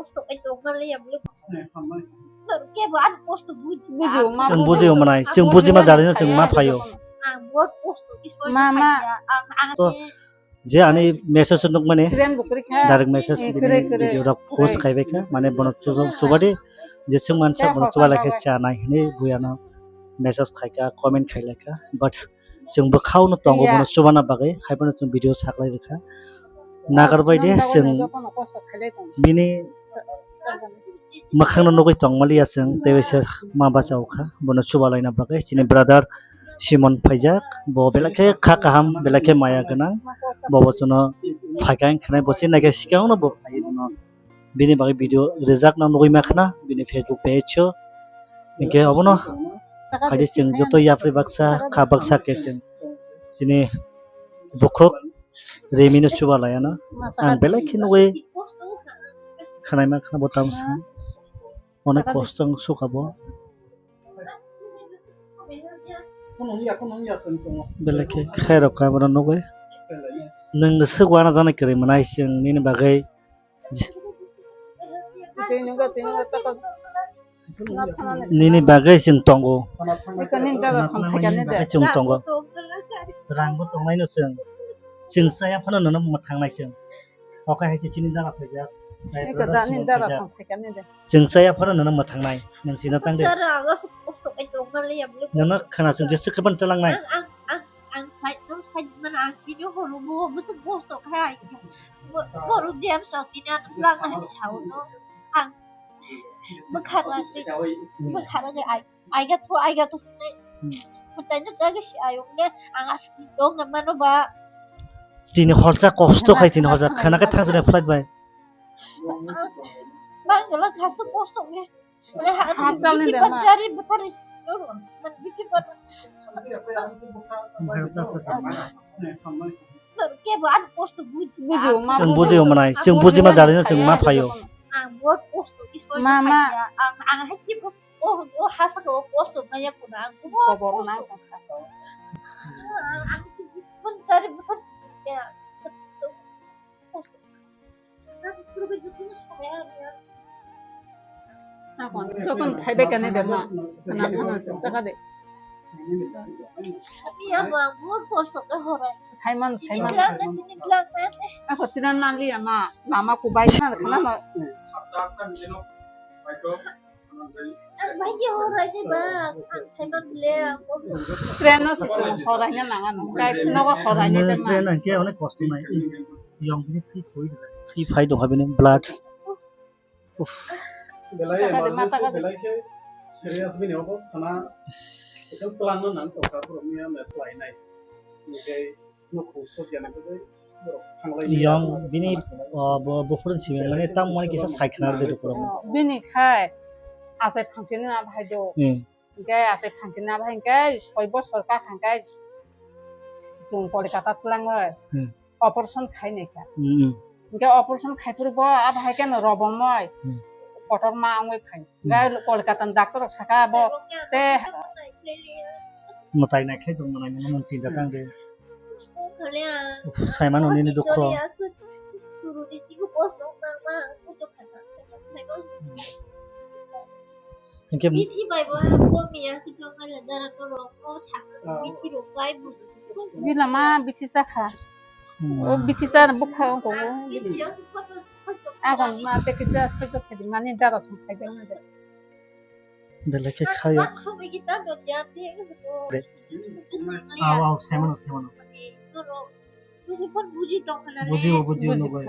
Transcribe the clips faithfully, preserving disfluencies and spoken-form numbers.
Kosto kai tongma le ya bole. Kebo ani kosto buji. Buji ma. Chwng buji manai, chwng buji ma jarino chwng ma phaio. Ang bo kosto ki soi. Ma, ma. To, je ani message nukmani, direct message bini video rok post khaibai kha, mane bono chujak chubadi, je chwng mansa bono chuba lai khe cha nai hinwi buiano message khai kha, comment khai lai kha, but chwng bwkhao no tongo bono chubana bagwi, haiphano chwng video saklai rwkha. Nagar bai de chwng bini mwkhang no nugwi tongmaliya chwng, tei waisa ma bachao kha bono chuba laina bagwi. Chini brother Simon phaijak, bo belai khe kha kaham, belai khe maya gwnang, bo bo chwngno phaikha wngkha nai, bo chini naikhe sikang no bo phaiwi bono bini bagwi video rijak no nugwi mankha na bini Facebook page o. Hinkhe obono phaidi chwng joto yapri baksa kha baksa khe chwng chini bukhuk Remino chuba laiano ang belai khe nugwi khnaima khna bo tamsa onek kosto wng sukha bo belai khe khairok kha bono nugwi nwng swk uanajaknai kwrwi mwnai chwng nini bagwi. Nini bagwi chwng tongo. Nini bagwi chwng tongo. Rangbo tongnaino chwng. Chwng chaya phano nono mwthangnai chwng. Okai hai se chini dara phaijak. Chwng chaya phano nono mwthangnai. Nwng sina tang de. Nono khna chwng jesa khe phano twlangnai. Ang, ang, ang, ang side, ang side mana ang video horo mo, mo se post to khai. Mo, horo James o tina lang na sao no. Ang, mo khara ke, mo khara ke ai, ai ga to, ai ga to. Mo tai na jaga si ayo ne, ang as dong na mano ba. Tini horsa kosto khai tini horsa khana ke thang jene flight bai. Bang la khasa kosto ne. Hatal ni dema. Chwng buji manai, chwng buji ma jarino chwng ma phaio. Ma, ma. Kobor na. Nakon, jotoni phaibai kani de ma. Sana phano jaga de. Simon, Simon. Ako tinan nang liya ma. Lama kubai na khana ma. Train no se se horai na nang ano. Kai nogo horai na de ma. Train ang ke onek kosto nai. Yong bini thwi phoi, thwi phai dong ha bini blood. Uff. Belai emergency, belai khe serious bini obo khana. Ekal plan no nang tongkha borok miya me khlai nai. Hinkhe no khungso gyan khe borok thanglai. Yong bini, uh, bo, bo phurun simi mane tam mane kisa sai khna de borok. Bini khai asai phangchini na bhai do. Hmm. Hinkhe asai phangchini na bhai hinkhe soi bosor ka thangkhe chwng Kolkata twlangwi. Hmm. Operation khai nai kha. Hmm. Hinkhe operation khai phuru bo abo hai khe no robomoi. Hmm. Kotorma wngwi phai. Hmm. Hinkhe Kolkata ni doctor rok saka bo te mwtai nai khe tong nai mano chinta tang de. Uff, saimano nini dukho. Hinkhe bithi bai bo komiya khe chwng nai dara norok o sakha bithi rok bai bo. Bila ma bithi sakha. Hmm. O bithi sa bukha ko. Agon ma te kisa soito khedi mani dara sum khai jang de. Belai khe khayok. Aw, aw, saimano, saimano. Buji o, buji o, buji o, nugui.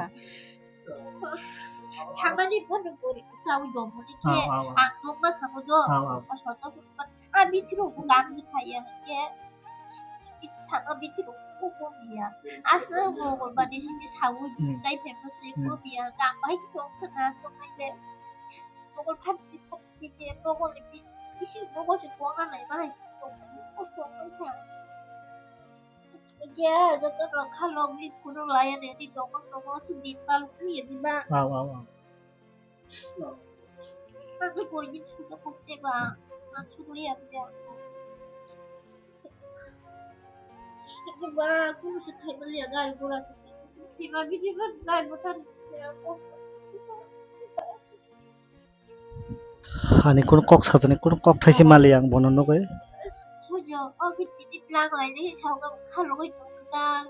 Samani phano bori chawi dongmani khe ang thokma thangwi do. Aw, aw. Ami thro ko gamji khaya khe. Saka bithi rok ko ko biya. Asa mo ko bani simi sawi jai phema se ko biya. Gam bai ki tong khna tong nai le. Mokol phan ti phan ti ke mokol ni bi isi mokol se ko ha nai ba hai se ko ko ko ko kha. Ke joto rok kha log li phuru laya ne di dongok dongok se din pal kha ye di ba. Aw, aw, aw. Ang koi din suka kha se ba. Ang suka ya ba. Ba kunu se thai ba liya gari gura se. Sima bidi ba jai motor se. Thani kunu kok sajani kunu kok thaisi mali ang bono nugwi. Sujo, o ki titi plak lai ni, sogo khalugwi nukta,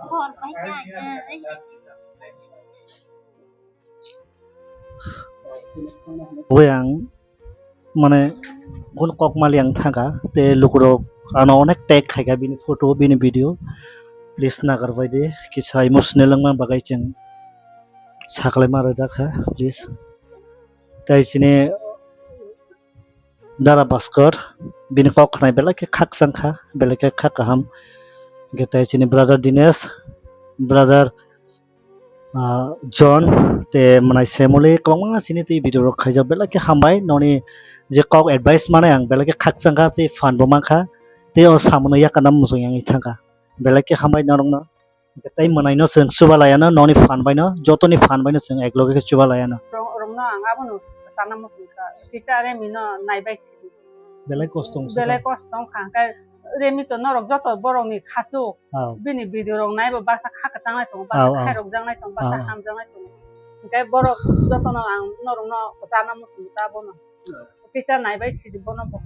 bor bai kha, eh, eh, Oi ang, mane, kunu kok mali ang thangkha, te lukurok ano onek tag khaikha bini photo, bini video. Please nagar bai di, kisa emotional wngma bagwi chwng saklai ma rwjak kha, please. Tai chini Dara Bhaskar, bini kok khnai belai khe khakchang kha, belai khe kha kaham. Hwnkhe tai chini brother Dinesh, brother, ah, John, te mwnai Semoli, kwbangma chini tei video rok khaijak, belai khe hambai, noni je kok advice manai ang belai khe khakchang kha, tei phan bo mankha, tei o samano yakarna muchung yangwi thangkha, belai khe hambai norokno. Tei mwnaino chwng chuba laiano, noni phan baino, jotoni phan baino chwng ekloge khe chuba laiano. Rong-, rongno ang abono sana muchung sa. Kisa Remi no naibai sidi. Belai kosto wngsa Belai kha. Kosto wngkha, hwnkhe Remi to norok joto borokni khachuk. Aw. Bini video rok naibo baksa kha kwchangnai tongo, baksa Aw, aw. Khairok jangnai tongo, baksa Aw, aw. Hamjaknai tongo. Hwnkhe borok jotono ang norokno sana muchung ta bono. Kisa naibai sidi bono bo.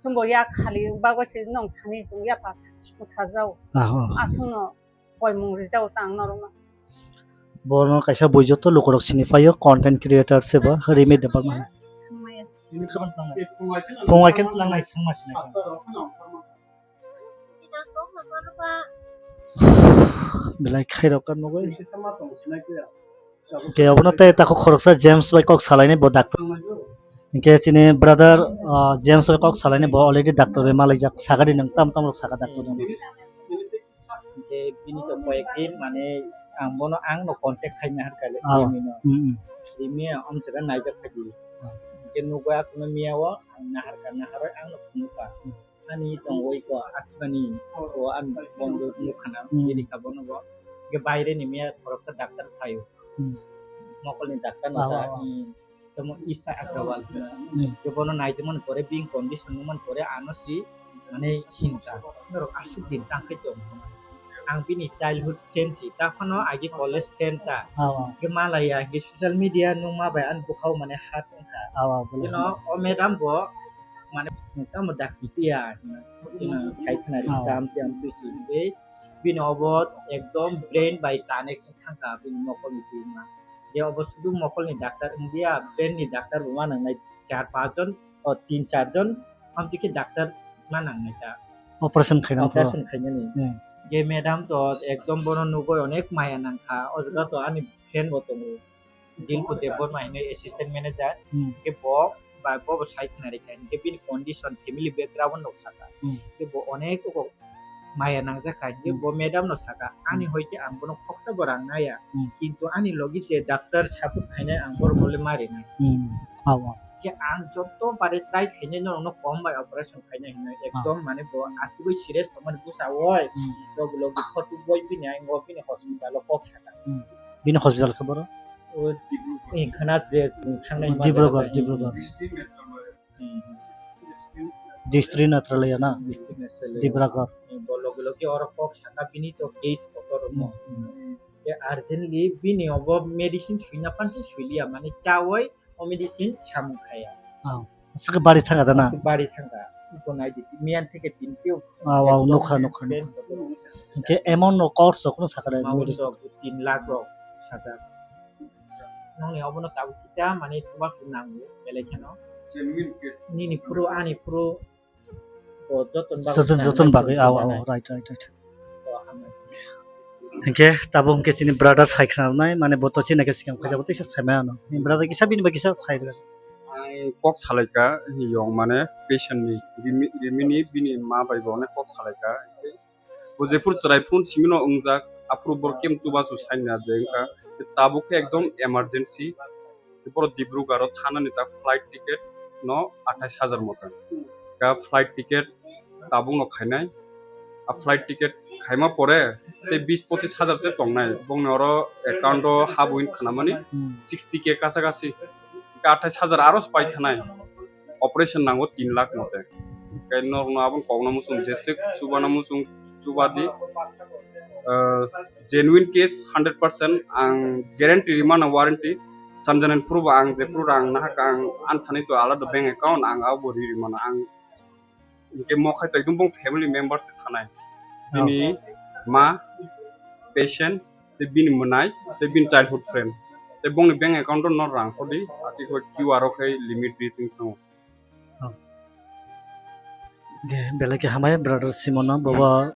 Chwngbo ya khali bagwi sidi nong thani chwng ya pasa muthajao. Aw, aw. Aswkno koimung rijao ta ang norokno. Bono kaisa bui joto lukurok sini paio, content creator se bo, Rimi Debbarma. Phungai khe tlangnai sangma sinai sang. Belai khairok ka nugwi. Ke obono tei takhuk khoroksa James bai kok salainai bo doctor. Hingke chini brother, ah, James bai kok salainai bo already doctor bai malaijak. Sagadi nang tam tam rok saka doctor no. Hingke bini to koyek din mane ang bono ang no contact khaina harkale Ah, Rimi no. Mm, mm. Rimi om jaga naijak khaidi. Ah. Hingke nugwi akuno miya o ang naharka naharoi ang no phunukha. Mm. Ani tongwi ko asmani o ang bondo nukhana Mm. Rika bono bo. Hingke baire ni miya khoroksa doctor phaio. Mm. Mokol ni doctor no Ah, ta ah, ah. Ani Tamo Isa Agrawal hino. Hmm. Kebono naijakmani pore, bini condition nukmani pore, ano si, mane, hinka. Norok aswk din tangkhai tong. Ang bini childhood friend si, ta phano agi college friend ta. Ah, ah. Ke malaya, ke social media nungma bai, ani bukhao, mane, hat wngkha. Ah, ah, boleh. Keno, o madam bo, mane, tamo dakti tiya. Sino, sai khna ri, Ah. Tam, tam, tu si, be, bini obo, ekdom brain bai connect thangkha, bini mokol ni twi ma. Je obo sudu mokol ni doctor wngya, brain ni doctor bo ma nangnai char panch jon, o tin char jon, amtwi khe doctor ma nangnai ta. Operation khainani pho. Operation khainani. Hmm. Je madam to ekdom bono nugwi onek maya nangkha, o jaga to ani friend bo tongo. Dilku Debbarma hinwi assistant manager, Hmm. Khe bo, ba, bo bo sai khna rikha, khe bini condition, family background no saka. Hmm. Khe bo onek maya nangjak kha, hingke Hmm. bo madam no saka, ani Hmm. hoite ang bono khoksa bo rang naya, Hmm. kintu ani logi je doctor support khainai ang borok no le ma rinai. Hmm. Aw, aw. Khe ang joto bare try khainai norok no kom bai operation khainai hinwi ekdom Ah. mane bo asugwi serious tongmani bwsa oi, Hmm. logi logi photo boi bini ang o bini hospital o kok saka. Hmm. Bini hospital khe boro? O, eh, khana je thangna Oh, Dibrugarh, Dibrugarh. Hmm. District Netralaya na? District Netralaya. Dibrugarh. Eh, bo loge loge oro kok saka bini to case kotor mo. Hmm. Ke urgently bini obo medicine suina panse suiliya mane chawai o medicine samung khaya. Ah, aswk bari thanga da na? Aswk bari thanga. Iko nai di, miyan theke tin keu. Ah, wow, nukha, nukha, nukha. Hingke amount no cost rok no sakha da? Amount rok tin lakh rok sajak. Nongni obono tabuk kisa mane chubachu nango belai kheno. Genuine case. Nini phuru ani phuru bo joton bagwi Joton, joton bagwi, aw, aw, right, right, right. Hingke tabuk hingke chini brother sai khna nai mane bo to chini ke sikang khaja bo teisa sai mano. Ni brother kisa bini ba kisa sai rwgak. Ang kok salaika yong mane patient ni rimi, rimini bini ma bai bo ne kok salaika. Bo jephuru chwrai phuru simino wngjak, aphuru bor kem chubachu saina je wngkha. Tabuk khe ekdom emergency. Boro Dibrugarh o thanani ta flight ticket no athais hajar moto. Ka flight ticket tabuk no khainai. A flight ticket khaima pore tei bis pochis hajar se tongnai. Bongni oro account o habwi khnamani Hmm. sixty K kasa kasi. Ka athais hajar aro se pai thanai. Operation nango tin lakh mote. Kai norno abon kokno muchung jesik chubana muchung chubadi. Ah, genuine case hundred percent ang guarantee rimano warranty. Sanjani phuru bo ang je phuru rang nahak ang anthani to alada bank account ang abo ri ri mano ang. Hingke mo khai to ekdom bong family member se thanai. Bini ma, patient, te bini mwnai, te bini childhood friend. Te bongni bank account no rang khodi, ati ko Q R o khai limit ri ching thango. Ge, belai ke hamai brother Simon no, bobo